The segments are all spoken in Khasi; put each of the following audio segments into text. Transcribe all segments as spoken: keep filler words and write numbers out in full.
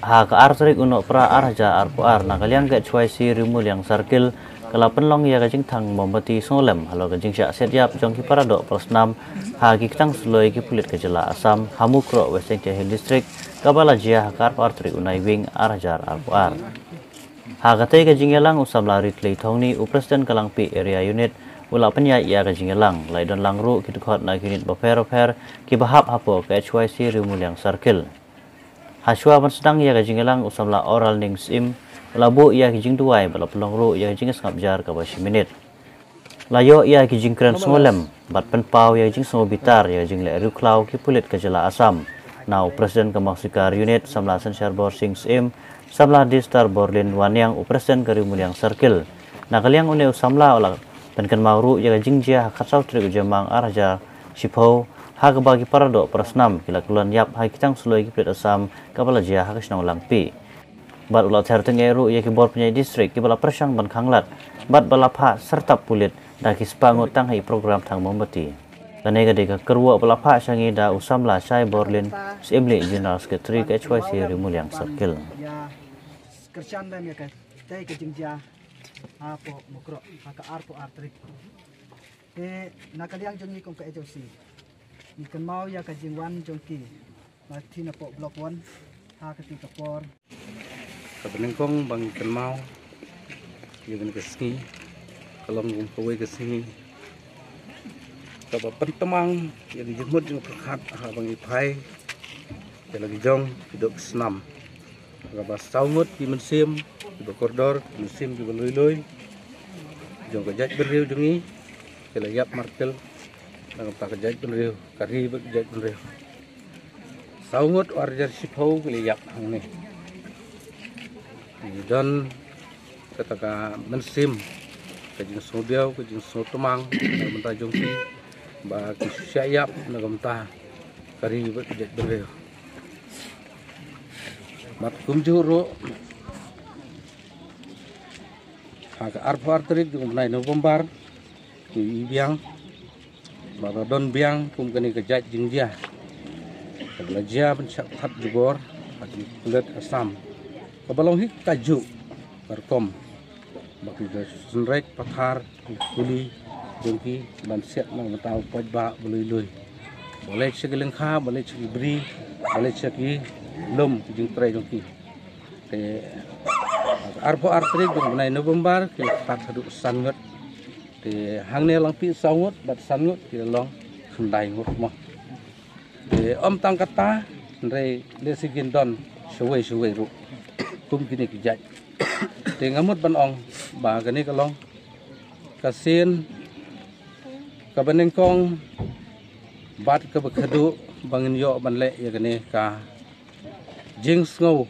Ha ka ar tarik u Nohprah ar hajar arphew ar, na ka liang ka H Y C Riewmuliang Circle ka la pynlong ïa ka jingthang mombati sngewlem halor ka jingshah siat ïap jong ki paradoh parasnam ha ki ktang suloi ki pulit ka jylla Assam ha Mukroh, West Jaintia Hills District, kaba la jia ha ka arphew ar tarik u Naiwieng ar hajar arphew ar. Ha katei ka jingïalang, u samla Ritlei Thongni, u president ka Langpih Area Unit, u la pynïaid ïa ka jingïalang. La don lang ruh ki dkhot na ki unit bapher bapher kiba hap hapoh ka H Y C Riewmuliang Circle. Hashwa ban sdang ïa ka jingïalang, u samla Oralning Syiem u la buh ïa ki jingduwai bad la pynlong ruh ïa ka jingsngap jar kaba shi minit. La ïoh ïa ki jingkren sngewlem bad pynpaw ïa ki jingsngewbitar ïa ka jingleh riewkhlaw ki pulit ka jylla Assam na u president ka Mawsikar Unit, samla Synsharbor Singh Syiem, samla Distar Borlin Wanniang, u president ka Riewmuliang Circle. Na ka liang une u samla u la pynkynmaw ruh ïa ka jingjia ha ka khatsaw tarik u Jymmang ar hajar shiphew, ha kaba ki paradoh parasnam ki la kyllon ïap ha ki ktang suloi ki pulit Assam kaba la jia ha ka shnong Langpih. Bad u la ther tyngeh ruh ïa ki bor pynïaid district kiba la pyrshang ban khanglad bad ba la phah syrtap pulit da ki spah ngut tang ha i program thang mombati. Kane ka dei ka kyrwoh ba la phah sha ngi da u samla Shai Borlin Syiem, General Secretary ka H Y C Riewmuliang Circle. Ïa kyrshan lem ïa katei ka jingjia hapoh Mukroh ha ka arphew ar tarik. Te na ka liang jong ngi kum ka H Y C, ngi kynmaw ïa ka jingwan jong ki Martin hapoh Block One ha katei ka por. Kaba nyngkong ba ngi kynmaw ïa kane ka sngi ka long kum kawei ka sngi kaba pynthymmang ïa ka jingmut jingpyrkhat haba ngi phai ïa la ki jong ki doh ki snam. Kaba saw ngut ki mynsiem kiba kordor, ki mynsiem kiba lui lui jong ka jaitbynriew jong ngi ki la ïap martyr na ka bynta ka jaitbynriew, ka ri bad ka jaitbynriew. Saw ngut ar hajar shiphew ki la ïap hangne. Ngi don kata ka mynsiem ka jingsngewdiaw, ka jingsngewthymmang na ka bynta jong ki ba ki shah ïap na ka bynta ka ri bad ka jaitbynriew. Bad kumjuh ruh ha ka arphew ar tarik jong u bnai November, ngi i biang ba la don biang kum kane ka jait jingjia kaba la jia ban shah that jubor ha ki pulit Assam, kaba long hi kajuh ka rukom ba ki da synreit pathar ki kuli jong ki ban siat na ka bynta u paidbah ba lui lui, ba leit sha ki lyngkha, ba leit sha ki bri, ba leit sha ki lum ki jingtrei jong ki. Te arphew ar tarik jong u bnai November ki la ktah haduh san ngut. Te hangne Langpih saw ngut bad san ngut, ki la long khyndai ngut mo. Te ym tang kata, hynrei lehse kin don shawei shawei ruh kum kine ki jait. Te nga mut ban ong ba kane ka long ka sien kaba nyngkong bad kaba khadduh ba ngin ïoh ban leh ïa kane ka jingsngew,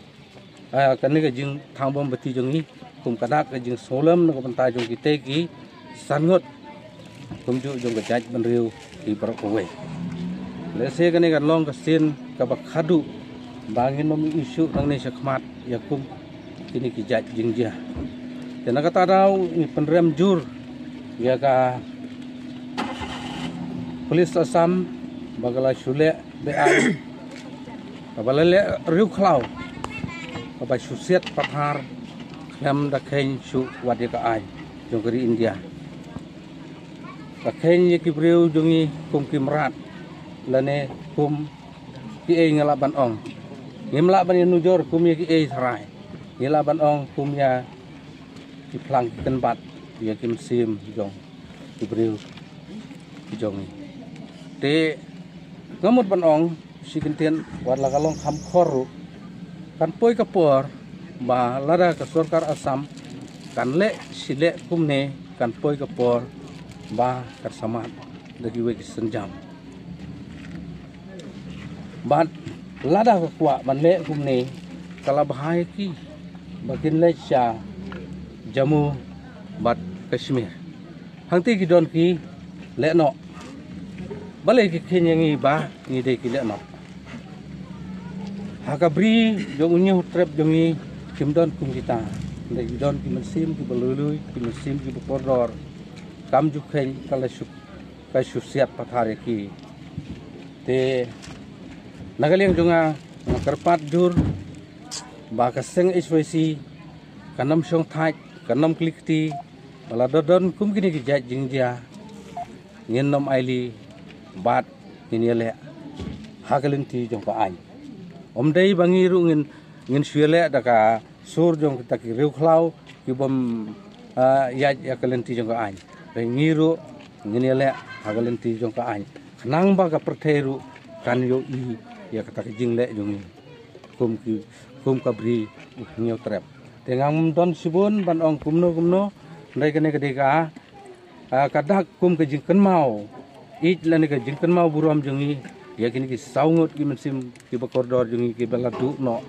ah, kane ka jingthang mombati jong ngi kum ka dak ka jingsngewlem na ka bynta jong kitei ki san ngut kumjuh jong ka jaitbynriew ki baroh kawei. Lehse kane kan long ka sien kaba khadduh ba ngin ym ïoh shuh nangne shakhmat ïa kum kine ki jait jingjia. Te na kata daw ngi pynrem jur ïa ka Police Assam ba ka la shu leh beaiñ, kaba la leh riewkhlaw, kaba shu siat pathar khlem da kheiñ shuh wat ïa ka aiñ jong ka ri India. Ka kheiñ ïa ki briew jong ngi kum ki mrad lane kum kiei nga lah ban ong. Ngim lah ban ïa nujor kum ïa kiei tharai. Ngi lah ban ong kum ïa ki phlang ki kynbat ïa ki mynsiem jong ki briew ki jong ngi. Te nga mut ban ong shi kyntien, wat la ka long kham khor ruh, kan poi ka por ba lada ka sorkar Assam kan leh shi leh kumne, kan poi ka por ba kan samad da kiwei ki sienjam. Bad lada ka kwah ban leh kumne, ka la bha ïa ki ba kin leit sha Jammu bad Kashmir. Hangtei ki don ki leh noh. Balei ki kheiñ ïa ngi ba ngi dei ki leh noh? Ha ka bri jong u Hynñiewtrep jong ngi kim don kum kita. Dei ki don ki mynsiem kiba lui lui, ki mynsiem kiba kordor. Kam ju kheiñ ka la shu, ka shu siat pathar ïa ki. Te na ka liang jong nga, nga kyrpad jur ba ka seng H Y C kan ym shong thait, kan ym kli kti, ba lada don kum kine ki jait jingjia ngin ym ailad bad ngin ïaleh ha ka lynti jong ka aiñ. Ym dei ba ngi ruh ngin, ngin shu ïaleh da ka sur jong kita ki riewkhlaw ki bym, ah, ïaid ïa ka lynti jong ka aiñ. Te ngi ruh ngin ïaleh ha ka lynti jong ka aiñ, khnang ba ka pyrthei ruh kan ïohi ïa kata ka jingleh jong ngi kum ki, kum ka Bri u Hynñiewtrep. Te ngam don shibun ban ong kumno kumno, hynrei kane ka dei ka, ah, ka dak kum ka jingkynmaw ïeit lane ka jingkynmaw burom jong ngi ïa kine ki saw ngut ki mynsiem kiba kordor jong ngi kiba la duh noh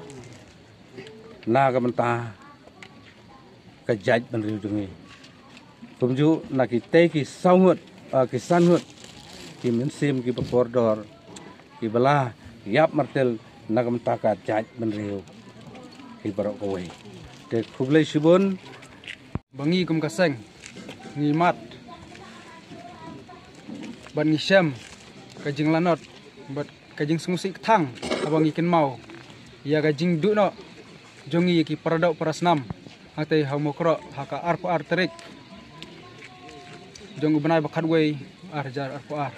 na ka bynta ka jaitbynriew jong ngi. Kumjuh na kitei ki saw ngut, ah, ki san ngut ki mynsiem kiba kordor kiba la ïap martir na ka bynta ka jaitbynriew hi baroh kawei. Te khublei shibun. Ba ngi kum ka seng ngi mad bad ngi shem ka jinglanot bad ka jingsngewsih kthang haba ngi kynmaw ïa ka jingduh noh jong ngi ïa ki paradoh parasnam hangtei ha Mukroh ha ka arphew ar tarik jong u bnai ba khatwei, ar hajar arphew ar.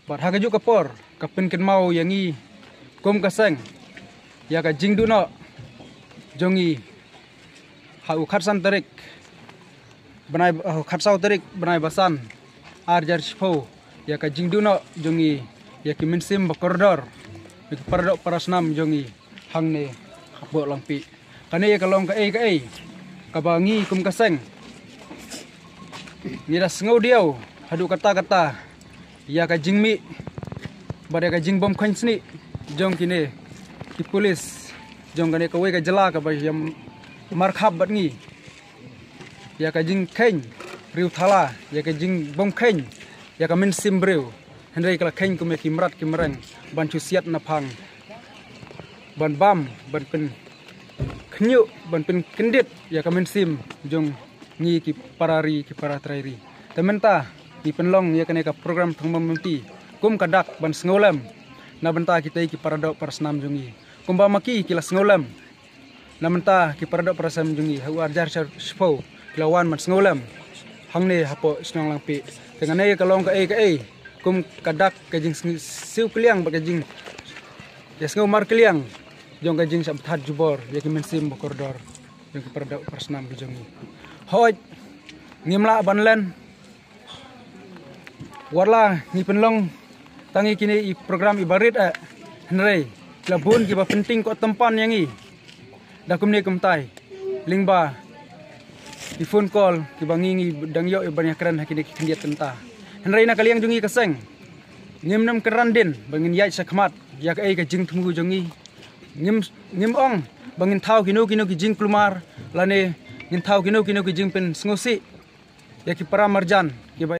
Bad ha kajuh ka por ka pynkynmaw ïa ngi kum ka seng ïa ka jingduh noh jong ngi ha u khatsan tarik bnai, ha u khatsaw tarik bnai ba san, ar hajar shiphew, ïa ka jingduh noh jong ngi ïa ki mynsiem ba kordor, ïa ki paradoh parasnam jong ngi hangne hapoh Langpih. Kane ka long kaei kaei kaba ngi kum ka seng ngi da sngewdiaw haduh katta katta ïa ka jingmih bad ïa ka jingbymkheiñ snieh jong kine ki pulit jong kane kawei ka jylla kaba ïa markhap bad ngi ïa ka jingkheiñ riewthala, ïa ka jingbymkheiñ ïa ka mynsiem briew. Hynrei ka la kheiñ kum ïa ki mrad ki mreng ban shu siat na phang, ban bam, ban pynkhynñiuh, ban pynkyndit ïa ka mynsiem jong ngi ki para ri ki para trai ri. Te mynta ngi pynlong ïa kane ka program Thong Bym Mynti kum ka dak ban sngewlem na bynta kitei ki paradoh parasnam jong ngi, kumba ma ki ki la sngewlem na bynta ki paradoh parasnam jong ngi ha u ar hajar shiphew, ki la wan ban sngewlem hangne hapoh shnong Langpih. Te kane ka long kaei kaei kum ka dak ka jingsngewsih kylliang bad ka jing, ïa, sngewmarkylliang jong ka jingshah bthat jubor ïa ki mynsiem ba kordor jong ki paradoh parasnam ki jong ngi. Hooid, ngim lah ban len, wat la ngi pynlong tang ïa kine i program iba rit eh, hynrei la bun kiba pynting ko tympan ïa ngi da kumne kumtai, lyngba i phone call kiba ngi ngi dang ïoh ban ïakren ha kine ki khyndiat kynta. Hynrei na ka liang jong ngi ka seng ngim nym kynran dien ba ngin ïaid shakhmat ïa kaei ka jingthmu jong ngi. Ngim, ngim ong ba ngin thaw kino kino ki jingkulmar lane ngin thaw kino kino ki jingpynsngewsih ïa ki para marjan